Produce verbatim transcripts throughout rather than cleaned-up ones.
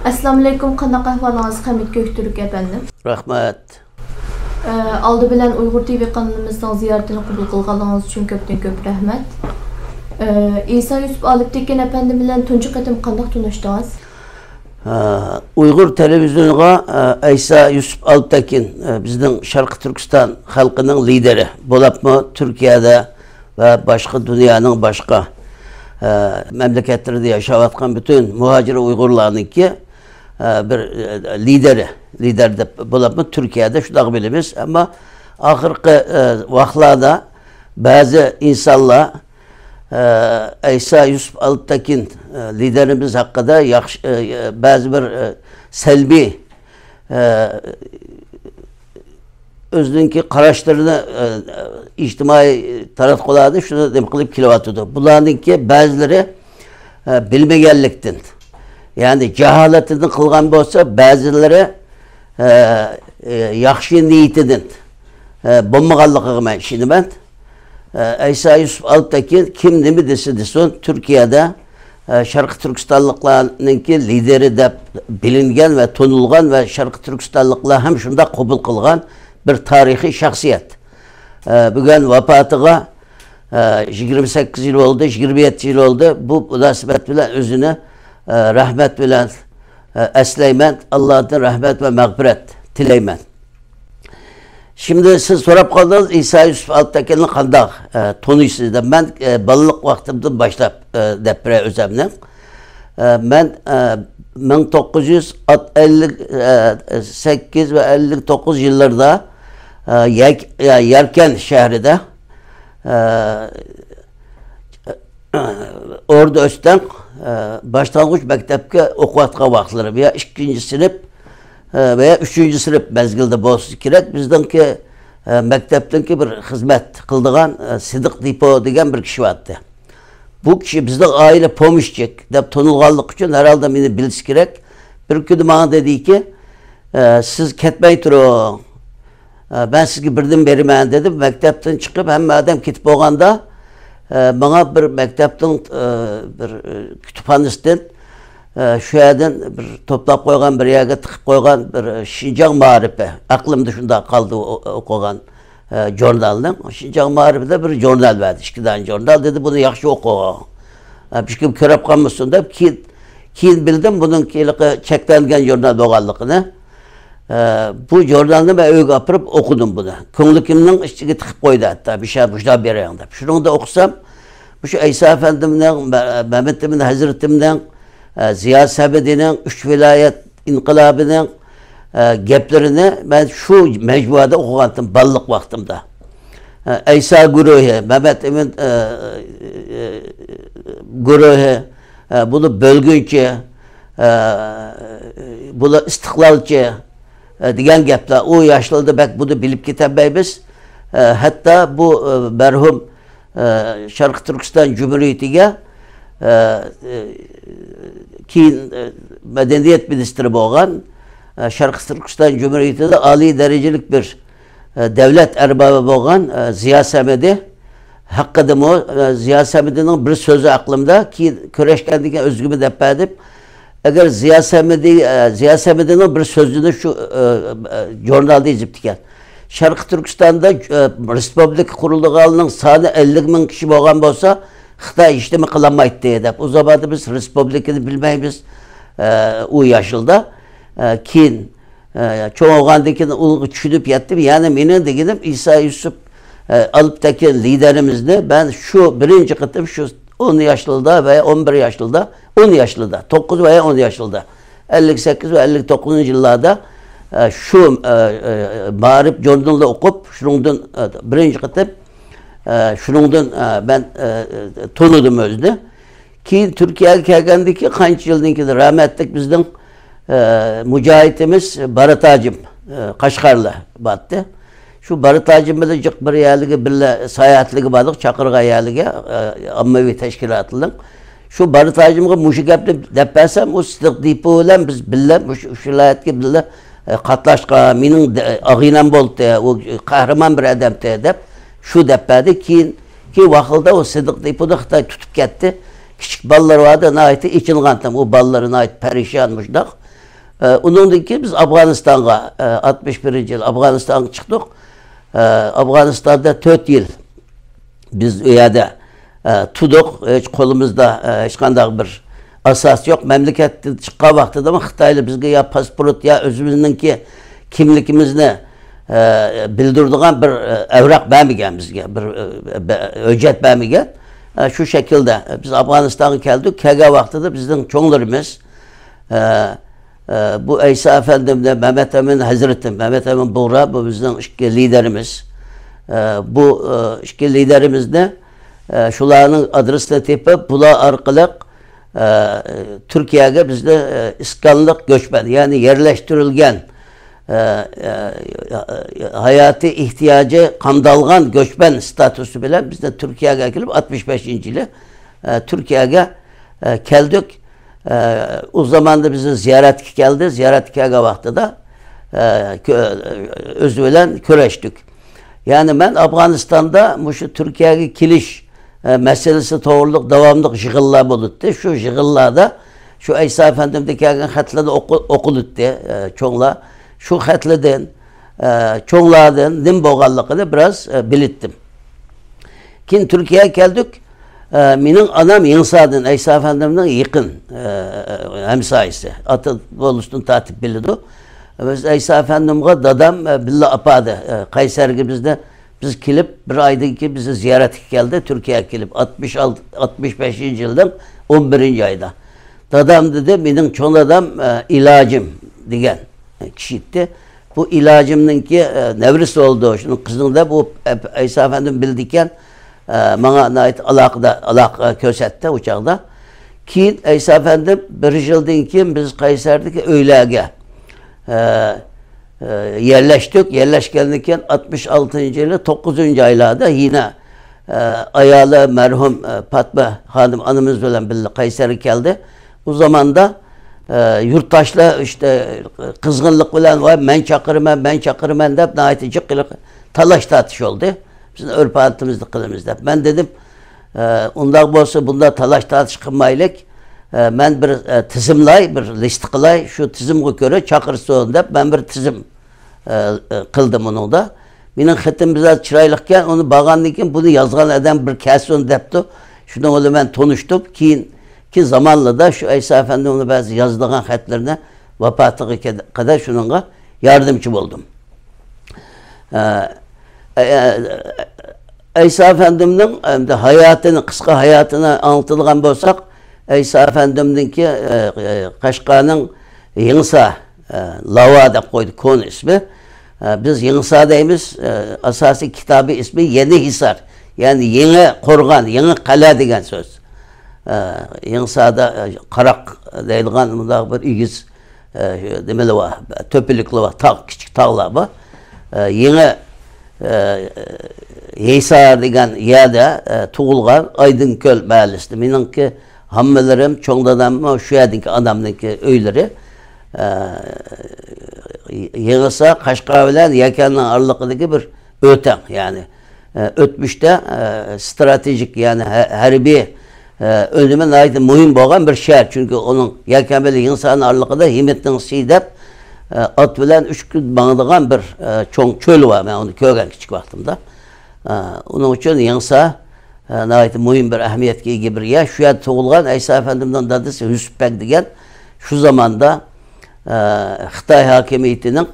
ئەسسالامۇئەلەيكۇم، قانداق ئەھۋالىڭىز، قىممەتلىك كۆكتۈرك ئەپەندىم؟ رەھمەت. ئە، ئالدى بىلەن ئۇيغۇر تىۋى قانىلىمىزنىڭ زىيارىتىنى قوبۇل قىلغانلىقىڭىز ئۈچۈن كۆپتىن كۆپ رەھمەت. ئە، ئىسا يۈسۈپ ئالپتېكىن ئەپەندىم بىلەن تۇنجى قېتىم قانداق تونۇشتىڭىز؟ ئە، ئۇيغۇر تېلېۋىزىيونىغا، ئە، ئەيسا يۈسۈپ ئالپتېكىن، ئە، بىزنىڭ شەرقىي تۈركىستان خەلقىنىڭ لىدېرى، بولۇپمۇ تۈركىيەدە ۋە باشقا دۇنيانىڭ باشقا، ئە، مەملىكەتلىرىدە ياشاۋاتقان پۈتۈن مۇھاجىر ئۇيغۇرلارنىڭكى، ئە، بىر، ئە، لىدېرى، لىدېر دەپ بولۇپمۇ تۈركىيەدە شۇنداق بىلىمىز. ئەمما ئاخىرقى، ئە، ۋاقىتلاردا بەزى ئىنسانلار، ئە، ئەيسا يۈسۈپ ئالپتېكىن، ئە، لىدېرىمىز ھەققىدە ياخشى، ئە، بەزى بىر، ئە، سەلبىي، ئە، ئۆزىنىڭكى قاراشلىرىنى، ئە، ئىجتىمائىي تاراتقۇلاردا شۇنى نېمە قىلىپ كېلىۋاتىدۇ. بۇلارنىڭكى بەزىلىرى، ئە، بىلمىگەنلىكتىن، يەنى جاھالەتتىن قىلغان بولسا، بەزىلىرى، ئە، ئە، ياخشى نىيىتىدىن، ئە، بولمىغانلىقىغا مەن ئىشىنىمەن. ئە، ئەيسا يۈسۈپ ئالپتېكىن كىم نېمە دېسە دېسۇن، تۈركىيەدە، ئە، شەرقىي تۈركىستانلىقلارنىڭكى لىدېرى دەپ بىلىنگەن ۋە تونۇلغان ۋە شەرقىي تۈركىستانلىقلار ھەم شۇنداق قوبۇل قىلغان بىر تارىخىي شەخسىيەت. ئە، بۈگۈن ۋاپاتىغا، ئە، يىگىرمە سەككىز يىل بولدى، يىگىرمە يەتتە يىل بولدى. بۇ مۇناسىۋەت بىلەن ئۆزىنى، ئە، رەھمەت بىلەن، ئە، ئەسلەيمەن. ئاللادىن رەھمەت ۋە مەغپىرەت تىلەيمەن. شىمدى سىز سوراپ قالدىڭىز، ئىسا يۈسۈپ ئالپتېكىننى قانداق، ئە، تونۇيسىز دەپ. مەن، ئە، بالىلىق ۋاقتىمدىن باشلاپ، ئە، دەپ بېرەي ئۆزەمنى. ئە، مەن، ئە، مىڭ توققۇز يۈز ئەللىك سەككىز ۋە ئەللىك توققۇز يىللىرىدا، ئە، يەك-، يە-، يەركەن شەھىرىدە، ئە، ئوردا ئۆستەڭ، ئە، باشلانغۇچ مەكتەپكە ئوقۇۋاتقان ۋاقىتلىرىم يا ئىككىنچى سىنىپ، ئە، ۋە يا ئۈچىنچى سىنىپ مەزگىلىدە بولسا كېرەك، بىزنىڭكى، ئە، مەكتەپتىنكى بىر خىزمەت قىلىدىغان، ئە، سىدىق دىپو دېگەن بىر كىشى بارتتى. بۇ كىشى بىزنىڭ ئائىلە پومېشچىك دەپ تونۇلغانلىقى ئۈچۈن ھەرھالدا مېنى بىلسە كېرەك. بىر كۈنى ماڭا دېدىكى، ئە، سىز كەتمەي تۇرۇڭ. ئە، مەن سىزگە بىردىن بېرىمەن دېدىم. مەكتەپتىن چىقىپ ھەممە ئادەم كېتىپ بولغاندا، ئە، ماڭا بىر مەكتەپنىڭ، ئە، بىر، ئە، كۇتۇپخانىسىدىن، ئە، شۇ يەردىن بىر توپلاپ قويغان، بىر يەرگە تىقىپ قويغان بىر، ئە، شىنجاڭ مائارىپى. ئەقلىمدە شۇنداق قالدى ئو-، ئوقۇغان، ئە، ژۇرنالنىڭ. شىنجاڭ مائارىپىدا بىر ژۇرنال بەردى، ئىككى دانە ژۇرنال. دېدى، بۇنى ياخشى ئوقۇڭ. ئە، ھېچكىم كۆرۈپ قالمىسۇن دەپ، كېيىن، كېيىن بىلدىم بۇنىڭ ھېلىقى چەكلەنگەن ژۇرنال بولغانلىقىنى. ئە، بۇ ژۇرنالنى مەن ئۆيگە ئاپىرىپ ئوقۇدۇم بۇنى. كۆڭلىكىمنىڭ ئىچىگە تىقىپ قويدى ھەتتا، مۇشۇ، مۇشۇنداق بېرىڭ دەپ. شۇنىڭدا ئوقۇسام، مۇشۇ ئەيسا ئەپەندىمنىڭ، مە-، مەمەت ئىمىن ھەزرىتىمنىڭ، ئە، زىيا سەمىدىنىڭ ئۈچ ۋىلايەت ئىنقىلابىنىڭ، ئە، گەپلىرىنى مەن شۇ مەجمۇئەدە ئوقۇغانتىم بالىلىق ۋاقتىمدا. ئە، ئەيسا گۇرۇھى، مەمەت ئىمىن، ئە، ئە، گۇرۇھى، ئە، بۇنى بۆلگۈنچى، ئە، بۇلار ئىستىقلالچى، ئە، دېگەن گەپلەر. ئۇ ياشلاردا بەك بۇنى بىلىپ كېتەلمەيمىز. ئە، ھەتتا بۇ، ئە، مەرھۇم، ئە، شەرقىي تۈركىستان جۇمھۇرىيىتىگە، ئە، ئە، كېيىن، ئە، مەدەنىيەت مىنىستىرى بولغان، ئە، شەرقىي تۈركىستان جۇمھۇرىيىتىدە ئالىي دەرىجىلىك بىر، ئە، دەۋلەت ئەربابى بولغان، ئە، زىيا سەمىدى ھەققىدىمۇ، ئە، زىيا سەمىدىنىڭ بىر سۆزى ئەقلىمدە، كېيىن كۆرۈشكەندىن كېيىن ئۆزۈمگە دەپ بەردىم. ئەگەر زىيا سەمىدى، ئە، زىيا سەمىدىنىڭ بىر سۆزىنى شۇ، ئە، ئە، ژۇرنالدا يېزىپتىكەن. شەرقىي تۈركىستاندا، ئە، رېسپۇبلىكا قۇرۇلىدىغانلىرىنىڭ سانى ئەللىك مىڭ كىشى بولغان بولسا، خىتاي ھېچنېمە قىلالمايتتى دەپ. ئۇ زاماندا بىز رېسپۇبلىكىنى بىلمەيمىز، ئە، ئۇ ياشلىدا. ئە، كېيىن، ئە، چوڭ بولغاندىن كېيىن ئۇنىڭغا چۈشىنىپ يەتتىم. يەنى مېنىڭ دېگىنىم ئىسا يۈسۈپ، ئە، ئالپتېكىن لىدېرىمىزنى مەن شۇ بىرىنچى قېتىم شۇ ئون ياشلىرىدا ۋە ئون بىر ياشلىرىدا، ئون ياشلىرىدا، توققۇز ۋە ئون ياشلىرىدا، ئەللىك سەككىز ۋە ئەللىك توققۇزىنچى يىللاردا، ئە، شۇ، ئە، ئە، مائارىپ ژۇرنىلىنى ئوقۇپ، شۇنىڭدىن، ئە، بىرىنچى قېتىم، ئە، شۇنىڭدىن، ئە، مەن، ئە، ئە، تونۇدۇم ئۆزىنى. كېيىن تۈركىيەگە كەلگەندىن كېيىن قانچە يىلدىن كېيىن رەھمەتلىك بىزنىڭ، ئە، مۇجاھىدىمىز بارات ھاجىم، ئە، قەشقەرلىك بارتتى. شۇ بارات ھاجىم بىلەن جىق بىر يەرلىكى بىللە ساياھەتلىككە باردۇق، چاقىرغان يەرلىككە، ئە، ئاممىۋى تەشكىلاتلىق. شۇ بارات ھاجىمغا مۇشۇ گەپنى دەپ بەرسەم، ئۇ سىدىق دىپو بىلەن بىز بىللە مۇشۇ، شۇ ۋىلايەتكە بىللە، ئە، قاتناشقان، مېنىڭ دە-، ئاغىنەم بولدى، ئۇ قەھرىمان بىر ئادەمتى دەپ شۇ دەپ بەردى. كېيىن، كېيىن ۋاقىتتا ئۇ سىدىق دىپونى خىتاي تۇتۇپ كەتتى. كىچىك بالىلار باردا ناھايىتى ئېچىنغانتىم. ئۇ بالىلىرى ناھايىتى پەرىشان مۇشۇنداق. ئە، ئۇنىڭدىن كېيىن بىز ئافغانىستانغا، ئە، ئاتمىش بىرىنچى يىل ئافغانىستانغا چىقتۇق. ئە، ئافغانىستاندا تۆت يىل بىز ئۇ يەردە، ئە، تۇردۇق. ھېچ قولىمىزدا، ئە، ھېچقانداق بىر ئاساس يوق. مەملىكەتتىن چىققان ۋاقتىدىمۇ خىتايلار بىزگە يا پاسپورت، يا ئۆزىمىزنىڭكى كىملىكىمىزنى، ئە، بىلدۈرىدىغان بىر، ئە، ئەۋراق بەرمىگەن بىزگە، بىر، ئە، بە-، ھۆججەت بەرمىگەن. ئە، شۇ شەكىلدە، ئە، بىز ئافغانىستانغا كەلدۇق. كەلگەن ۋاقتىدا بىزنىڭ چوڭلىرىمىز، ئە، ئە، بۇ ئەيسا ئەپەندىمنى، مەمەت ئەمىن ھەزرىتى، مەمەت ئەمىن بۇغرا، بۇ بىزنىڭ ئىككى لىدېرىمىز. ئە، بۇ، ئە، ئىككى لىدېرىمىزنى، ئە، شۇلارنىڭ ئادرېسىنى تېپىپ، بۇلار ئارقىلىق، ئە، تۈركىيەگە بىزنى، ئە، ئىسكانلىق گۆچمەن، يەنى يەرلەشتۈرۈلگەن، ئە، ئە، ھاياتىي ئېھتىياجى قامدالغان گۆچمەن ستاتۇسى بىلەن بىزنى تۈركىيەگە ئەكىلىپ، ئاتمىش بەشىنچى يىلى، ئە، تۈركىيەگە، ئە، كەلدۇق. ئە، ئۇ زاماندا بىزنى زىيارەتكە كەلدى. زىيارەتكە كەلگەن ۋاقتىدا، ئە، كۆ-، ئۆزى بىلەن كۆرۈشتۇق. يەنى مەن ئافغانىستاندا مۇشۇ تۈركىيەگە كېلىش، ئە، مەسىلىسى توغرۇلۇق داۋاملىق يىغىنلار بولاتتى. شۇ يىغىنلاردا شۇ ئەيسا ئەپەندىمدىن كەلگەن خەتلەر ئوقۇ-، ئوقۇلاتتى، ئە، چوڭلار. شۇ خەتلەردىن، ئە، چوڭلاردىن نېمە بولغانلىقىنى بىراز، ئە، بىلەتتىم. كېيىن تۈركىيەگە كەلدۇق. ئە، مېنىڭ ئانام يېڭىسادىن، ئەيسا ئەپەندىمنىڭ يېقىن، ئە، ھەمسايىسى. ئاتا بولۇشتىن تارتىپ بىلىدۇ. بىز ئەيسا ئەپەندىمغا دادام، ئە، بىللە ئاپاردى. ئە، قەيسەرگە بىزنى، بىز كېلىپ، بىر ئايدىن كېيىن بىزنى زىيارەتكە كەلدى، تۈركىيەگە كېلىپ. ئاتمىش ئالتە، ئاتمىش بەشىنچى يىلنىڭ ئون بىرىنچى ئايدا. دادام دېدى، مېنىڭ چوڭ دادام، ئە، ئىلاجىم دېگەن كىشى ئىدى. بۇ ئىلاجىمنىڭكى، ئە، نەۋرىسى بولدى. شۇنىڭ قىزىنىڭ دەپ، ئۇ ئەپ-، ئەيسا ئەپەندىم بىلىدىكەن، ئە، ماڭا ناھايىتى ئالاقىدار، ئالاقە كۆرسەتتى ئۇ چاغدا. كېيىن ئەيسا ئەپەندىم بىر يىلدىن كېيىن بىز قەيسەردىكى ئۆيلەرگە، ئە، ئە، يەرلەشتۇق. يەرلەشكەندىن كېيىن ئاتمىش ئالتىنچى يىلى توققۇزىنچى ئايلاردا يەنە، ئە، ئايالى مەرھۇم، ئە، پاتما خانىم ئانىمىز بىلەن بىللە قەيسەرگە كەلدى. ئۇ زاماندا، ئە، يۇرتداشلار ئىشتە قىزغىنلىق بىلەن، «ۋاي، مەن چاقىرىمەن، مەن چاقىرىمەن» دەپ ناھايىتى جىق قىلىپ تالاش تارتىش بولدى. بىز ئۆرپ-ئادىتىمىزنى قىلىمىز دەپ. مەن دېدىم، ئە، ئۇنداق بولسا بۇنداق تالاش تارتىش قىلمايلىق. ئە، مەن بىر، ئە، تىزىملاي، بىر لىست قىلاي. شۇ تىزىمغا كۆرە چاقىرسۇن دەپ مەن بىر تىزىم، ئە، ئە، قىلدىم ئۇنىڭدا. مېنىڭ خېتىم بىر ئاز چىرايلىقكەن، ئۇنى بارغاندىن كېيىن بۇنى يازغان ئادەم بىر كەلسۇن دەپتۇ. شۇنىڭ بىلەن مەن تونۇشتۇم. كېيىن، كېيىن زامانلىدا شۇ ئەيسا ئەپەندىمنىڭ بەزى يازىدىغان خەتلىرىنى ۋاپاتىغا كەد-، قەدەر شۇنىڭغا ياردەمچى بولدۇم. ئە، ئە، ئەيسا ئەپەندىمنىڭ ئەمدى ھاياتىنى، قىسقا ھاياتىنى ئاڭلىتىدىغان بولساق، ئەيسا ئەپەندىمنىڭكى، ئە، ئە، قەشقەرنىڭ يېڭىسا، ئە، لاۋا دەپ قويدى، كونا ئىسمى. ئە، بىز يېڭىسا دەيمىز، ئە، ئاساسىي كىتابىي ئىسمى يېنى ھىسار. يەنى يېڭى قورغان، يېڭى قەلئە دېگەن سۆز. ئە، يېڭىسادا، ئە، قاراق دەيدىغان مۇنداق بىر ئېگىز، ئە، نېمىلەر بار، تۆپىلىكلەر بار، تاغ، كىچىك تاغلار بار. ئە، يېڭى، ئە، ھىسار دېگەن يەردە، ئە، تۇغۇلغان، ئايدىڭكۆل مەھەللىسىدە. مېنىڭكى ھاممىلىرىم، چوڭ داداممۇ شۇ يەردىكى، ئانامنىڭكى ئۆيلىرى. ئە، يېڭىسا قەشقەر بىلەن يەكەننىڭ ئارىلىقىدىكى بىر ئۆتەڭ، يەنى، ئە، ئۆتمۈشتە، ئە، ستراتېژىك، يەنى ھە-، ھەربىي، ئە، ئۈنۈمى ناھايىتى مۇھىم بولغان بىر شەھەر. چۈنكى ئۇنىڭ يەكەن بىلەن يېڭىسانىڭ ئارىلىقىدا ھىمىتنىڭ سى دەپ، ئە، ئات بىلەن ئۈچ كۈن ماڭىدىغان بىر، ئە، چوڭ چۆل بار. مەن ئۇنى كۆرگەن كىچىك ۋاقتىمدا. ئە، ئۇنىڭ ئۈچۈن يېڭىسا، ئە، ناھايىتى مۇھىم بىر ئەھمىيەتكە ئىگە بىر يەر. شۇ يەردە تۇغۇلغان ئەيسا ئەپەندىمنىڭ دادىسى ھۈسۈپ بەگ دېگەن شۇ زاماندا، ئە، خىتاي ھاكىمىيىتىنىڭ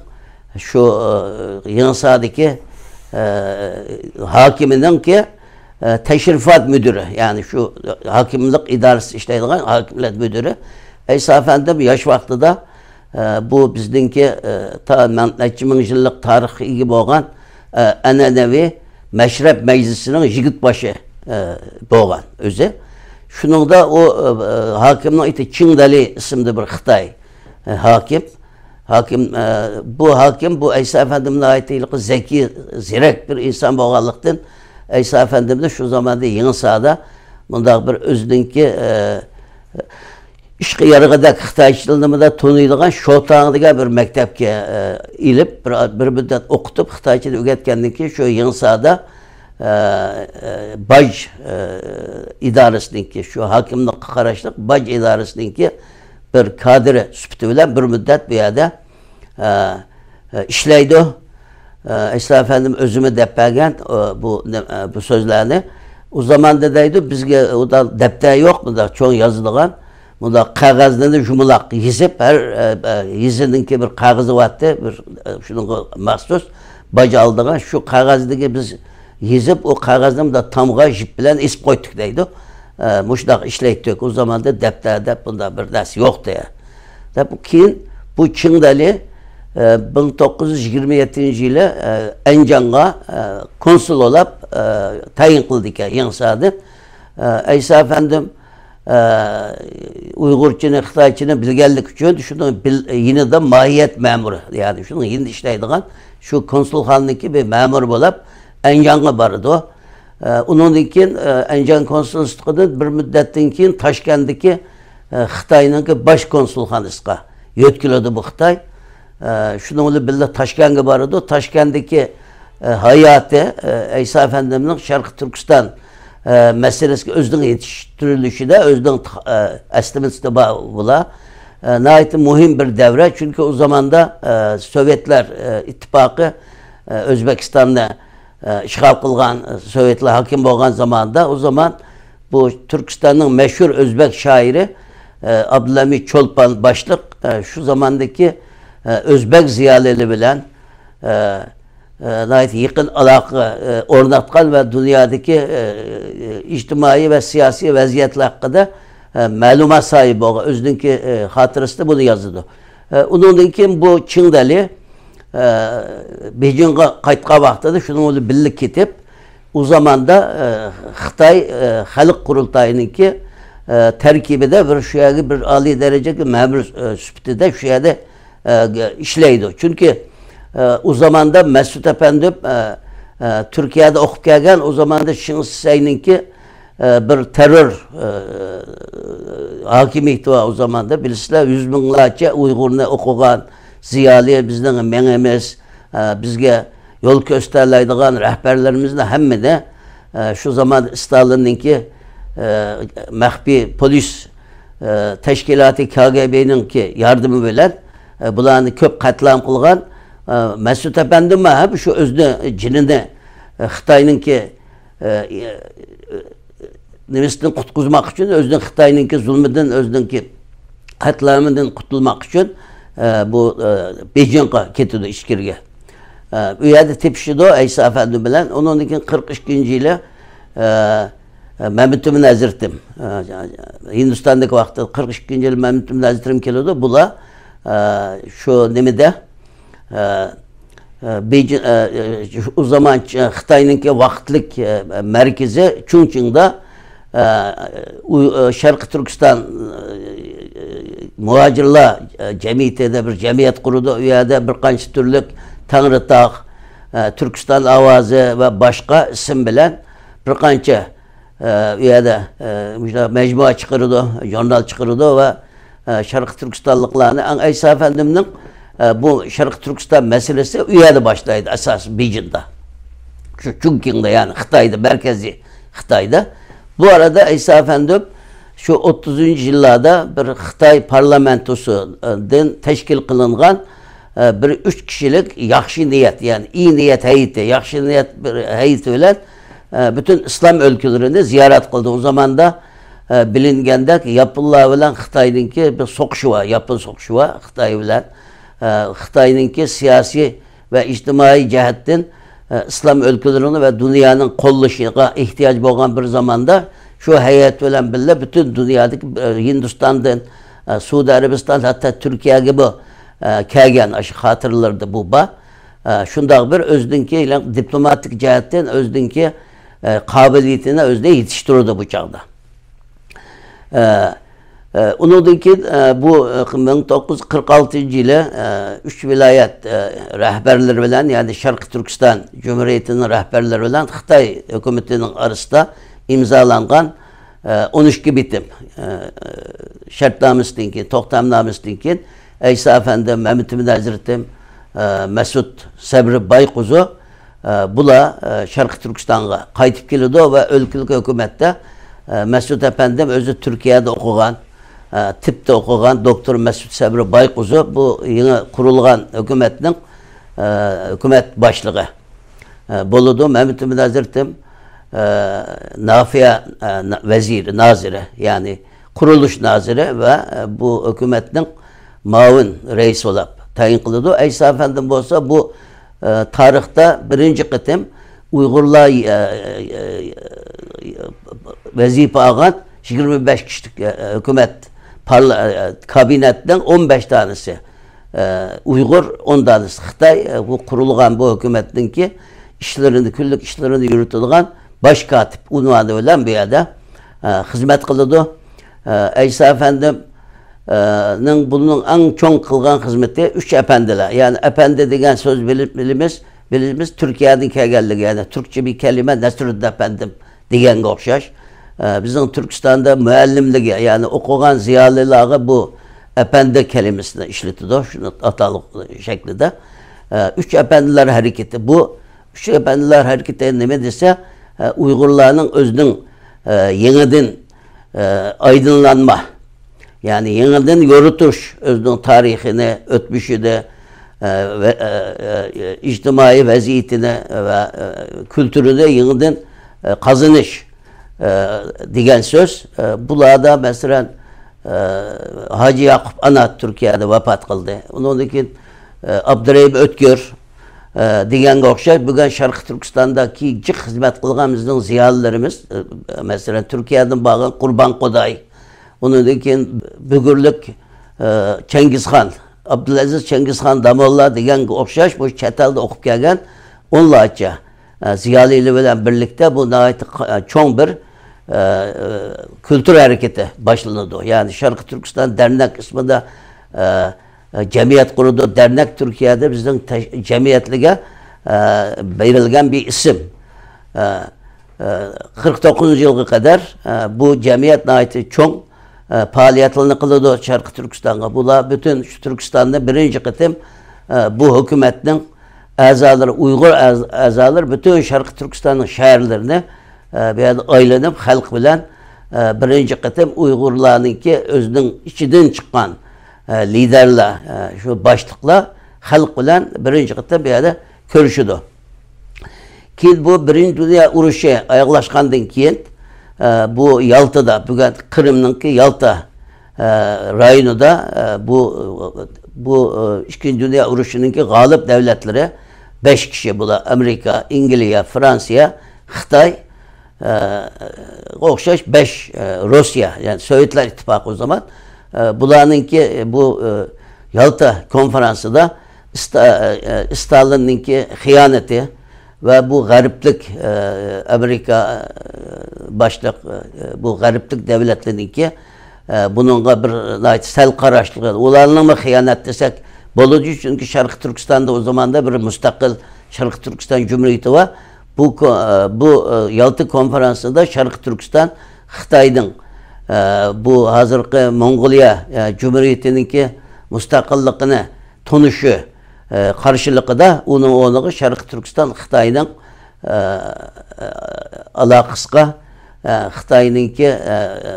شۇ، ئە، يېڭىسادىكى، ئە، ھاكىمىنىڭكى، ئە، تەشرىپات مۇدىرى، يەنى شۇ ھاكىملىق ئىدارىسىدە ئىشلەيدىغان ھاكىمىيەت مۇدىرى. ئەيسا ئەپەندىم ياش ۋاقتىدا، ئە، بۇ بىزنىڭكى، ئە، تا-، مەن-، نەچچە مىڭ يىللىق تارىخقا ئىگە بولغان، ئە، ئەنئەنىۋى مەشرەپ مەجلىسىنىڭ يىگىت باشى، ئە، بولغان ئۆزى. شۇنىڭدا ئۇ، ئە، ھاكىمنىڭ ئېتى چىڭدەلى ئىسىمدا بىر خىتاي، ئە، ھاكىم. ھاكىم، ئە، بۇ ھاكىم، بۇ ئەيسا ئەپەندىم ناھايىتى ھېلىقى زەكىي، زېرەك بىر ئىنسان بولغانلىقتىن، ئەيسا ئەپەندىمنى شۇ زاماندا يېڭىسادا مۇنداق بىر ئۆزىنىڭكى، ئە، ئىشقا يارىغۇدەك خىتايچىلىرىنى مۇنداق تونۇيدىغان شوتاڭ دېگەن بىر مەكتەپكە، ئە، ئېلىپ، بىر، بىر مۇددەت ئوقۇتۇپ، خىتايچىنى ئۆگەتكەندىن كېيىن شۇ يېڭىسادا، ئە، ئە، باج، ئە، ئىدارىسىنىڭكى، شۇ ھاكىملىققا قاراشلىق باج ئىدارىسىنىڭكى بىر كادىرى سۈپىتى بىلەن بىر مۇددەت بۇ يەردە، ئە، ئە، ئىشلەيدۇ. ئە، ئەيسا ئەپەندىم ئۆزىمۇ دەپ بەرگەن، ئە، بۇ، ئە، بۇ سۆزلەرنى. ئۇ زاماندا دەيدۇ، بىزگە ئۇنداق دەپتەر يوق، بۇنداق چوڭ يازىدىغان. بۇنداق قەغەزلەرنى يۇمىلاق يېزىپ، ھەر، ئە، ئە، يېزىنىڭكى بىر قەغىزى بارتتى، بىر، ئە، شۇنىڭغا مەخسۇس باج ئالىدىغان. شۇ قەغەزدىكى بىز يېزىپ، ئۇ قەغەزنى مۇنداق تامغا يىپ بىلەن ئېسىپ قويدۇق دەيدۇ. ئە، مۇشۇنداق ئىشلەيتتۇق. ئۇ زاماندا دەپتەر دەپ بۇنداق بىر نەرسە يوق دەيدۇ. دەپ كېيىن بۇ چىڭدەلى، ئە، مىڭ توققۇز يۈز يىگىرمە يەتتىنچى يىلى، ئە، ئەنجانغا، ئە، كونسۇل بولاپ، ئە، تەيىن قىلىدىكەن يېڭىساردىن. ئە، ئەيسا ئەپەندىم، ئە، ئۇيغۇرچىنى، خىتايچىنى بىلگەنلىكى ئۈچۈن شۇنىڭ بىل-، يېنىدا ماھىيەت مەمۇرى، يەنى شۇنىڭ يېنىدا ئىشلەيدىغان شۇ كونسۇلخانىنىڭكى بىر مەمۇرى بولاپ ئەنجانغا بارىدۇ. ئە، ئۇنىڭدىن كېيىن، ئە، ئەنجان كونسۇللۇقىدىن بىر مۇددەتتىن كېيىن تاشكەندىكى، ئە، خىتاينىڭكى باش كونسۇلخانىسىغا يۆتكىلىدۇ بۇ خىتاي. ئە، شۇنىڭ بىلەن بىللە تاشكەنتكە بارىدۇ. تاشكەنتتىكى، ئە، ھاياتى، ئە، ئەيسا ئەپەندىمنىڭ شەرقىي تۈركىستان، ئە، مەسىلىسىگە ئۆزىنىڭ يېتىشتۈرۈلۈشىدە ئۆزىنىڭ، ئە، ئەسلىمىسىدە بار بۇلار. ئە، ناھايىتى مۇھىم بىر دەۋر، چۈنكى ئۇ زاماندا، ئە، سوۋېتلار، ئە، ئىتتىپاقى، ئە، ئۆزبېكىستاننى، ئە، ئىشغال قىلغان، ئە، سوۋېتلار ھاكىم بولغان زاماندا، ئۇ زامان بۇ تۈركىستاننىڭ مەشھۇر ئۆزبەك شائىرى، ئە، ئابدۇلھەمىد چولپان باشلىق، ئە، شۇ زاماندىكى، ئە، ئۆزبەك زىيالىيلىرى بىلەن، ئە، ئە، ناھايىتى يېقىن ئالاقە، ئە، ئورناتقان ۋە دۇنيادىكى، ئە، ئىجتىمائىي ۋە سىياسىي ۋەزىيەتلەر ھەققىدە، ئە، مەلۇمات ساھىبى بولغان ئۆزىنىڭكى، ئە، خاتىرىسىدە بۇنى يازىدۇ. ئە، ئۇنىڭدىن كېيىن بۇ چىڭدەلى، ئە، بېيجىڭغا قايتقان ۋاقتىدا شۇنىڭ بىلەن بىللە كېتىپ، ئۇ زاماندا، ئە، خىتاي، ئە، خەلق قۇرۇلتايىنىڭكى، ئە، تەركىبىدە بىر شۇ يەرگە بىر ئالىي دەرىجىلىك مەمۇر، ئە، سۈپىتىدە شۇ يەردە، ئە، ئىشلەيدۇ. چۈنكى، ئە، ئۇ زاماندا مەسئۇد ئەپەندىم، ئە، ئە، تۈركىيەدە ئوقۇپ كەلگەن، ئۇ زاماندا شېڭ شىسەينىڭكى، ئە، بىر تېررور، ئە، ھاكىمىيىتى بار ئۇ زاماندا. بىلىسىلەر، يۈز مىڭلارچە ئۇيغۇرنى ئوقۇغان زىيالىي، بىزنىڭ مېڭىمىز، ئە، بىزگە يول كۆرسىتەلەيدىغان رەھبەرلىرىمىزنى ھەممىنى، ئە، شۇ زامان ستالىننىڭكى، ئە، مەخپىي پولىس، ئە، تەشكىلاتى كاگېبېنىڭكى ياردىمى بىلەن، ئە، بۇلارنى كۆپ قەتلىئام قىلغان، ئە، مەسئۇد ئەپەندىمۇ ھەم شۇ ئۆزىنى، جېنىنى، ئە، خىتاينىڭكى، ئە، نېمىسىدىن قۇتقۇزماق ئۈچۈن، ئۆزىنىڭ خىتاينىڭكى زۇلمىدىن، ئۆزىنىڭكى قەتلىئامىدىن قۇتۇلماق ئۈچۈن، ئە، بۇ، ئە، بېيجىڭغا كېتىدۇ ئىچكىرىگە. ئە، ئۇ يەردە تېپىشىدۇ ئەيسا ئەپەندى بىلەن. ئۇنىڭدىن كېيىن قىرىق ئىككىنچى يىلى، ئە، ئە، مەمتىمىن ھەزرىتىم، ئە، ھىندىستاندىكى ۋاقتىدا قىرىق ئىككىنچى يىلى مەمتىمىن ھەزرىتىم كېلىدۇ. بۇلار، ئە، شۇ نېمىدە، ئە، ئە، بېيجىڭ، ئە، ئە، ئۇ زامان خىتاينىڭكى ۋاقىتلىق، ئە، مەركىزى چۇڭچىڭدا، ئە، ئۇ، ئە، شەرقىي تۈركىستان، ئە، مۇھاجىرلار، ئە، جەمئىيىتى دەپ بىر جەمئىيەت قۇرىدۇ. ئۇ يەردە بىر قانچە تۈرلۈك تەڭرىتاغ، ئە، تۈركىستان ئاۋازى ۋە باشقا ئىسىم بىلەن بىر قانچە ئە، ئۇ يەردە، ئە، مۇشۇنداق مەجمۇئە چىقىرىدۇ، ژۇرنال چىقىرىدۇ ۋە، ئە، شەرقىي تۈركىستانلىقلارنى، ئەڭ ئەيسا ئەپەندىمنىڭ، ئە، بۇ شەرقىي تۈركىستان مەسىلىسى ئۇ يەردە باشلايدۇ، ئاساسىي بېيجىڭدا. شۇ چۇڭچىڭدا، يەنى خىتايدا، مەركەزىي خىتايدا. بۇ ئارىدا ئەيسا ئەپەندىم شۇ ئوتتۇزىنچى يىللاردا بىر خىتاي پارلامېنتوسىدىن تەشكىل قىلىنغان، ئە، بىر ئۈچ كىشىلىك ياخشى نىيەت، يەنى ئىي نىيەت ھەيئىتى، ياخشى نىيەت بىر ھەيئىتى بىلەن ئە، پۈتۈن ئىسلام ئۆلكىلىرىنى زىيارەت قىلدى. ئۇ زاماندا، ئە، بىلىنگەندەك، ياپونلار بىلەن خىتاينىڭكى بىر سوقۇشى بار، ياپون سوقۇشى بار خىتاي بىلەن. ئە، خىتاينىڭكى سىياسىي ۋە ئىجتىمائىي جەھەتتىن، ئە، ئىسلام ئۆلكىلىرىنى ۋە دۇنيانىڭ قوللىشىغا ئېھتىياج بولغان بىر زاماندا، شۇ ھەيئەت بىلەن بىللە پۈتۈن دۇنيادىكى، ئە، ھىندىستاندىن، ئە، سەئۇدى ئەرەبىستان، ھەتتا تۈركىيەگىمۇ، ئە، كەلگەن، ئاشۇ خاتىرىلەردە بۇ بار. ئە، شۇنداق بىر ئۆزىنىڭكى دىپلوماتىك جەھەتتىن ئۆزىنىڭكى، ئە، قابىلىيىتىنى ئۆزىنى يېتىشتۈرىدۇ بۇ چاغدا. ئە، ئە، ئۇنىڭدىن كېيىن، ئە، بۇ، ئە، مىڭ توققۇز يۈز قىرىق ئالتىنچى يىلى، ئە، ئۈچ ۋىلايەت، ئە، رەھبەرلىرى بىلەن، يەنى شەرقىي تۈركىستان جۇمھۇرىيىتىنىڭ رەھبەرلىرى بىلەن خىتاي ھۆكۈمىتىنىڭ ئارىسىدا ئىمزالانغان، ئە، ئون ئىككى بېتىم، ئە، شەرتنامىسىدىن كېيىن، توختامنامىسىدىن كېيىن ئەيسا ئەپەندىم، مەمتىمىن ھەزرىتىم، ئە، مەسۇت سەبرى بايقۇزۇ، ئە، بۇلار، ئە، شەرقىي تۈركىستانغا قايتىپ كېلىدۇ ۋە ئۆلكىلىك ھۆكۈمەتتە، ئە، مەسۇت ئەپەندىم ئۆزى تۈركىيەدە ئوقۇغان، ئە، تىپتا ئوقۇغان دوكتور مەسئۇد سەبرى بايقۇزۇ بۇ يېڭى قۇرۇلغان ھۆكۈمەتنىڭ، ئە، ھۆكۈمەت باشلىقى، ئە، بولىدۇ. مەمتىمىن ھەزرىتىم، ئە، نافىيە، ئە، نا-، ۋەزىرى، نازىرى، يەنى قۇرۇلۇش نازىرى ۋە، ئە، بۇ ھۆكۈمەتنىڭ مۇئاۋىن رەئىسى بولاپ تەيىن قىلىدۇ. ئەيسا ئەپەندىم بولسا بۇ، ئە، تارىختا بىرىنچى قېتىم ئۇيغۇرلار، ئە، ئە، ئە، ۋەزىپە ئالغان يىگىرمە بەش كىشىلىك، ئە، ھۆكۈمەت پارلا-، ئە، كابىنېتنىڭ ئون بەش دانىسى، ئە، ئۇيغۇر، ئون دانىسى خىتاي، ئە، بۇ قۇرۇلغان بۇ ھۆكۈمەتنىڭكى ئىشلىرىنى، كۈنلۈك ئىشلىرىنى يۈرۈتىدىغان باش كاتىپ ئۇنۋانى بىلەن بۇ يەردە، ئە، خىزمەت قىلىدۇ. ئە، ئەيسا ئەپەندىم، ئە، نىڭ بۇنىڭ ئەڭ چوڭ قىلغان خىزمىتى ئۈچ ئەپەندىلەر. يەنى ئەپەندى دېگەن سۆز بىلىپ، بىلىمىز، بىلىمىز تۈركىيەدىن كەلگەنلىكى، يەنى تۈركچە بىر كەلىمە نەسرۇددىن ئەپەندىم دېگەنگە ئوخشاش. ئە، بىزنىڭ تۈركىستاندا مۇئەللىملىكى، يەنى ئوقۇغان زىيالىيلارغا بۇ ئەپەندى كەلىمىسىنى ئىشلىتىدۇ، شۇنى ئاتالىق شەكلىدە. ئە، ئۈچ ئەپەندىلەر ھەرىكىتى. بۇ ئۈچ ئەپەندىلەر ھەرىكىتى نېمە دېسە، ئە، ئۇيغۇرلارنىڭ ئۆزىنىڭ، ئە، يېڭىدىن، ئە، ئايدىڭلانما، يەنى يېڭىدىن يورۇتۇش، ئۆزىنىڭ تارىخىنى، ئۆتمۈشىنى، ئە، ۋە، ئە، ئە، ئىجتىمائىي ۋەزىيىتىنى ۋە، ئە، كۈلتۈرىنى يېڭىدىن، ئە، قازىنىش، ئە، دېگەن سۆز. ئە، بۇلاردا، مەسىلەن، ئە، ھاجى ياقۇپ ئانا تۈركىيەدە ۋاپات قىلدى. ئۇنىڭدىن كېيىن، ئە، ئابدۇرېھىم ئۆتكۈر، ئە، دېگەنگە ئوخشاش، بۈگۈن شەرقىي تۈركىستاندىكى جىق خىزمەت قىلغان بىزنىڭ زىيالىيلىرىمىز، ئە، مەسىلەن، تۈركىيەدىن بارغان قۇربان قوداي، ئۇنىڭدىن كېيىن بۈگۈرلۈك، ئە، چىڭگىزخان، ئابدۇلئەزىز چىڭگىزخان داموللا دېگەنگە ئوخشاش، مۇشۇ چەت ئەلدە ئوقۇپ كەلگەن ئونلارچە، ئە، زىيالىيلار بىلەن بىرلىكتە بۇ ناھايىتى ق-، ئە، چوڭ بىر، ئە، ئە، كۈلتۈر ھەرىكىتى باشلىنىدۇ. يەنى شەرقىي تۈركىستان دەرنەك ئىسمىدا، ئە، ئە، جەمئىيەت قۇرىدۇ. دەرنەك تۈركىيەدە بىزنىڭ تەش-، جەمئىيەتلىرىگە، ئە، بېرىلگەن بىر ئىسىم. ئە، ئە، قىرىق توققۇزىنچى يىلغا قەدەر، ئە، بۇ جەمئىيەت ناھايىتى چوڭ، ئە، پائالىيەتلەرنى قىلىدۇ شەرقىي تۈركىستانغا. بۇلار پۈتۈن شۇ تۈركىستاندا بىرىنچى قېتىم، ئە، بۇ ھۆكۈمەتنىڭ ئەزالىرى، ئۇيغۇر ئەز-، ئەزالىرى پۈتۈن شەرقىي تۈركىستاننىڭ شەھەرلىرىنى، ئە، بۇ يەردە ئايلىنىپ، خەلق بىلەن، ئە، بىرىنچى قېتىم ئۇيغۇرلارنىڭكى ئۆزىنىڭ ئىچىدىن چىققان، ئە، لىدەرلەر، ئە، شۇ باشلىقلار خەلق بىلەن بىرىنچى قېتىم بۇ يەردە كۆرۈشىدۇ. كېيىن بۇ بىرىنچى دۇنيا ئۇرۇشى ئاياغلاشقاندىن كېيىن، ئە، بۇ يالتىدا، بۈگۈن قىرىمنىڭكى يالتا، ئە، رايونىدا، ئە، بۇ، بۇ، ئە، ئىككىنچى دۇنيا ئۇرۇشىنىڭكى غالىب دەۋلەتلىرى بەش كىشى، بۇلار ئامېرىكا، ئەنگلىيە، فرانسىيە، خىتاي، ئە، ئوخشاش بەش، ئە، روسىيە، يەنى سوۋېتلار ئىتتىپاقى ئۇ زامان. ئە، بۇلارنىڭكى بۇ، ئە، يالتا كونفېرانسىدا ئىستا-، ئە، ئە، ئىستالىننىڭكى خىيانىتى ۋە بۇ غەربلىك، ئە، ئامېرىكا، ئە، باشلىق، ئە، بۇ غەربلىك دەۋلەتلەرنىڭكى، ئە، بۇنىڭغا بىر ناھايىتى سەل قاراشلىقى، ئۇلارنىڭمۇ خىيانەت دېسەك بولىدۇ، چۈنكى شەرقىي تۈركىستاندا ئۇ زاماندا بىر مۇستەقىل شەرقىي تۈركىستان جۇمھۇرىيىتى بار. بۇ كو-، ئە، بۇ، ئە، يالتا كونفېرانسىدا شەرقىي تۈركىستان خىتاينىڭ، ئە، بۇ ھازىرقى موڭغۇلىيە، ئە، جۇمھۇرىيىتىنىڭكى مۇستەقىللىقىنى تونۇشى، ئە، قارشىلىقىدا ئۇنىڭ ئورنىغا شەرقىي تۈركىستان خىتاينىڭ، ئە، ئە، ئالاقىسىغا، ئە، خىتاينىڭكى، ئە، ئە،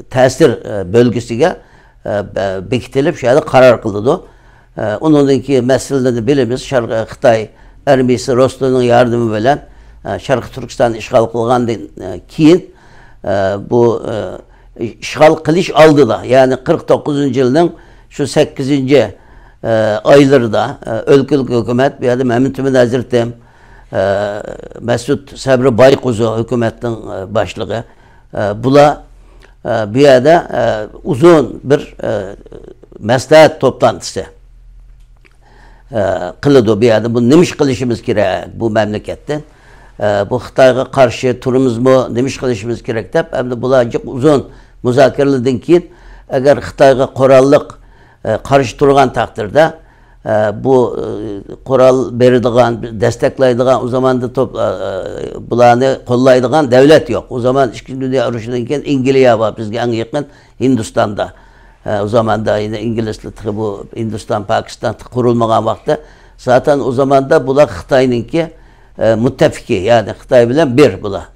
تەسىر، ئە، بۆلگىسىگە، ئە، بە-، بېكىتىلىپ، شۇ يەردە قارار قىلىدۇ. ئە، ئۇنىڭدىن كېيىن مەسىلىنى بىلىمىز. شەرق-، خىتاي ئارمىيىسى روسلارنىڭ ياردىمى بىلەن، ئە، شەرقىي تۈركىستاننى ئىشغال قىلغاندىن، ئە، كېيىن، ئە، بۇ، ئە، ئىشغال قىلىش ئالدىدا، يەنى قىرىق توققۇزىنچى يىلنىڭ شۇ سەككىزىنچى، ئە، ئايلىرىدا، ئە، ئۆلكىلىك ھۆكۈمەت، بۇ يەردە مەمتىمىن ھەزرىتىم، ئە، مەسۇت سەبرى بايقۇزۇ ھۆكۈمەتنىڭ، ئە، باشلىقى، ئە، بۇلار، ئە، بۇ يەردە، ئە، ئۇزۇن بىر، ئە، مەسلىھەت توپلانتىسى، ئە، قىلىدۇ. بۇ يەردە بۇ نېمە ئىش قىلىشىمىز كېرەك بۇ مەملىكەتتە؟ ئە، بۇ خىتايغا قارشى تۇرىمىزمۇ، نېمە ئىش قىلىشىمىز كېرەك دەپ، ئەمدى بۇلار جىق ئۇزۇن مۇزاكىرىلەردىن كېيىن، ئەگەر خىتايغا قوراللىق، ئە، قارشى تۇرغان تەقدىردە، ئە، بۇ، ئە، قورال بېرىدىغان، دەستەكلەيدىغان، ئۇ زاماندا توپ-، ئە، ئە، بۇلارنى قوللايدىغان دەۋلەت يوق. ئۇ زامان ئىككىنچى دۇنيا ئۇرۇشىدىن كېيىن ئەنگلىيە بار، بىزگە ئەڭ يېقىن ھىندىستاندا. ئە، ئۇ زاماندا يەنە ئىنگلىزلار تېخى بۇ ھىندىستان، پاكىستان تېخى قۇرۇلمىغان ۋاقىتتا. زاتەن ئۇ زاماندا بۇلار خىتاينىڭكى، ئە، مۇتتەپىقى، يەنى خىتاي بىلەن بىر بۇلار.